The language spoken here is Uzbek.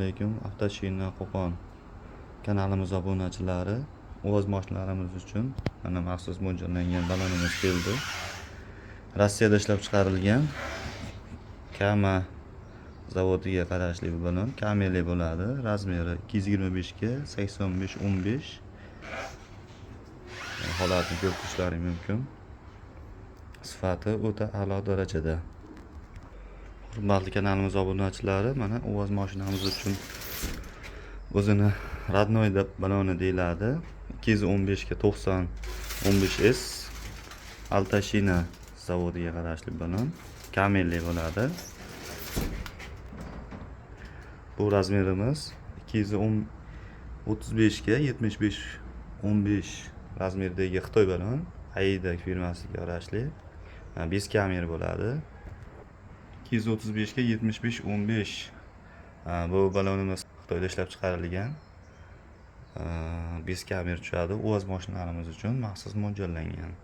Alaykum, Avtoshina Qo'qon kanalimiz obunachilari. UAZ mashinalarimiz uchun mana maxsus mo'ljallangan balonimiz keldi. Rossiyada ishlab chiqarilgan, Kama zavodiga qarashli bu balon kamerli bo'ladi. Размер i 225 ga 85 15. Holatini ko'rib turishlaring mumkin. Sifati o'ta a'lo darajada. Hurmatli kanalimiz obunachilari, mana UAZ mashinamiz uchun o'zini родной deb baloni deyiladi. 215 ga 90 15 S, Altashina zavodiga qarashli balon kamerli bo'ladi. Bu размер imiz 210 35 ga 75 15 размер dagi Xitoy balon, Aida firmasiga qarashli. Без камер bo'ladi. 235 ga 75 15. Bu balonimiz Xitoyda ishlab chiqarilgan. Без камер tushadi. UAZ mashinalarimiz uchun maxsus mo'ljallangan.